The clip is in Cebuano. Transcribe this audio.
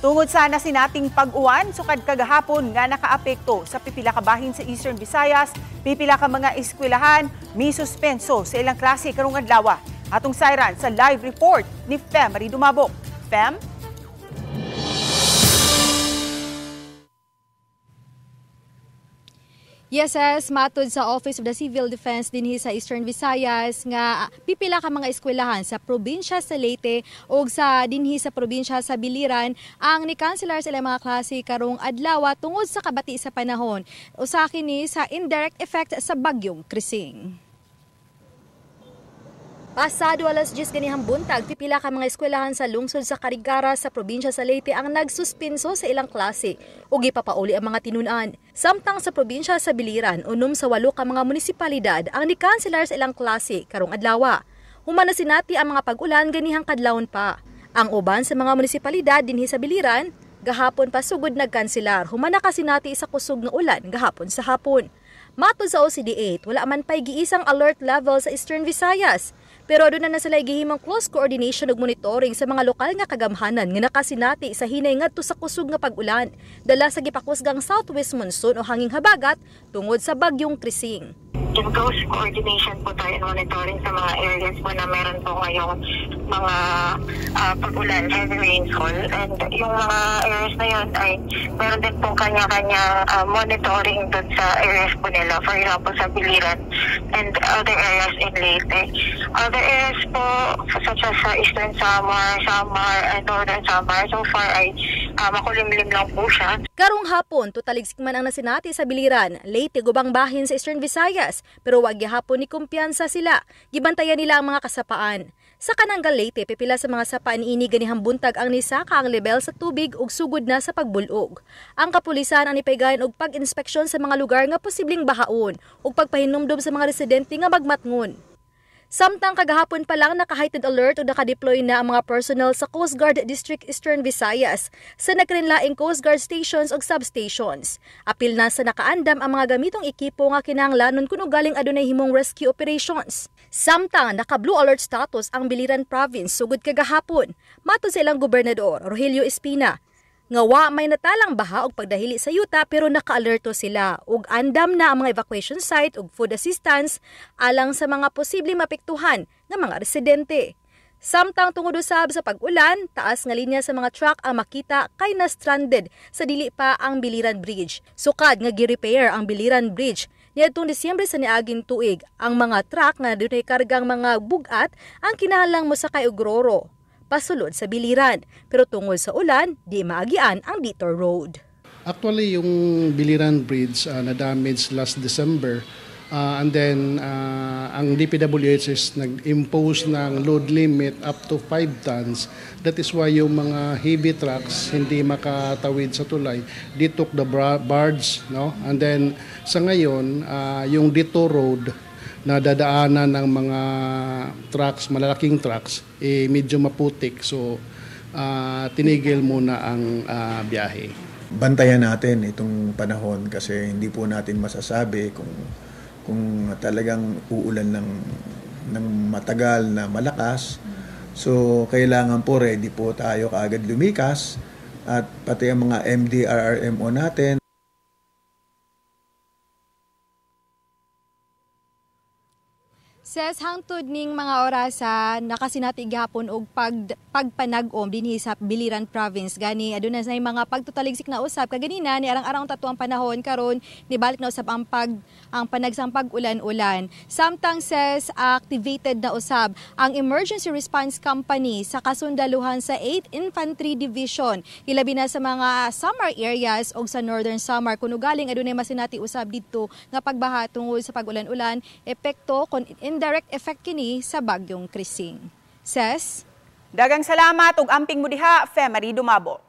Tungod sa nasinating pag-uwan, sukad kagahapon nga nakaapekto sa pipila ka bahin sa Eastern Visayas, pipila ka mga eskwelahan misuspenso sa ilang klase karong adlaw. Atong sayran sa live report ni Fem Marie Dumabok. Fem? Yes, yes, matod sa Office of the Civil Defense dinhi sa Eastern Visayas nga pipila ka mga eskwelahan sa probinsya sa Leyte ug sa dinhi sa probinsya sa Biliran ang ni-cancelar sa ilang mga klase karong adlaw tungod sa kabati sa panahon. Usa kini sa indirect effect sa bagyong Crising. Pasado alas 10 ganihang buntag, pipila ka mga eskwelahan sa lungsod sa Carigara sa probinsya sa Leyte ang nagsuspinso sa ilang klase ug gipapauli ang mga tinun-an. Samtang sa probinsya sa Biliran, 6 sa 8 ka mga munisipalidad ang nikanselar sa ilang klase karong adlaw. Human na sinati ang mga pag-ulan ganihang kadlawon pa. Ang uban sa mga munisipalidad dinhi sa Biliran, gahapon pa sugod nagkanselar, human na kasinati sa kusog nga ulan gahapon sa hapon. Matod sa OCD-8, wala man pa'y giisang alert level sa Eastern Visayas. Pero doon na sila gihimong close coordination ug monitoring sa mga lokal nga kagamhanan nga nakasinati sa hinay ngadto sa kusog nga pag-ulan dala sa gipakusgang southwest monsoon o hanging habagat tungod sa bagyong Crising. In close coordination po tayo and monitoring sa mga areas po na meron po ngayong mga pag-ulan, heavy rainfall. And yung mga areas na yun ay meron din po kanya-kanya monitoring dun sa areas po nila. For example, sa Biliran and other areas in Leyte. Other areas po such as sa Eastern Samar, Samar, and Northern Samar, so far ay makulimlim lang po siya. Karong hapon, totaligsik man ang nasinati sa Biliran, Leyte, gubang bahin sa Eastern Visayas, pero wag gihapon ni kumpiyansa sila. Gibantayan nila ang mga kasapaan. Sa Kananggal Leyte, pipila sa mga sapaan ini ganihang buntag ang nisaka ang level sa tubig ug sugod na sa pagbulog. Ang kapulisan ang nipaygayon og pag-inspeksyon sa mga lugar nga posibleng bahaon ug pagpahinumdom sa mga residente nga magmatngon. Samtang kagahapon pa lang naka-heightened alert o naka-deploy na ang mga personnel sa Coast Guard District Eastern Visayas sa nagkarinlaing Coast Guard stations o substations. Apil na sa nakaandam ang mga gamitong ekipo nga kinahanglanon kuno galing adunay himong rescue operations. Samtang naka-blue alert status ang Biliran Province sugod kagahapon. Matod sa ilang gobernador Rogelio Espina, nga wa may natalang baha og pagdahili sa yuta pero naka-alerto sila ug andam na ang mga evacuation site ug food assistance alang sa mga posibleng mapektuhan nga mga residente. Samtang tungod usab sa pag-ulan, taas nga linya sa mga truck ang makita kay na stranded sa dili pa ang Biliran Bridge. Sukad nga gi-repair ang Biliran Bridge niadtong Disyembre sa niaging tuig, ang mga truck nga dunay kargang mga bugat ang kinahanglang mosakay og roro pasulod sa Biliran, pero tungod sa ulan, di maagian ang detour road. Actually, yung Biliran Bridge na-damage last December, and then ang DPWH is nag-impose ng load limit up to 5 tons. That is why yung mga heavy trucks hindi makatawid sa tulay. They took the barge, no? And then sa ngayon, yung detour road na dadaanan ng mga trucks, malalaking trucks, eh, medyo maputik. So, tinigil muna ang biyahe. Bantayan natin itong panahon kasi hindi po natin masasabi kung talagang uulan ng matagal na malakas. So, kailangan po ready po tayo kaagad lumikas at pati ang mga MDRRMO natin. Ses, hangtod ning mga orasa nakasinati gihapon og pagpanag-om dinhi sa Biliran Province. Gani aduna sa mga pagtutaligsik na usab kaganina ni arang-arang tatuang panahon karon nibalik na usab ang panagsang pag-ulan-ulan. Samtang ses, activated na usab ang Emergency Response Company sa kasundaluhan sa 8th Infantry Division. Ilabi na sa mga summer areas og sa Northern Samar kuno galing adunay masinati usab didto nga pagbaha tungod sa pag-ulan-ulan epekto kon indirect effect kini sa bagyong Crising. Ses? Dagang salamat ug amping mo diha, Fem Marie Dumabo.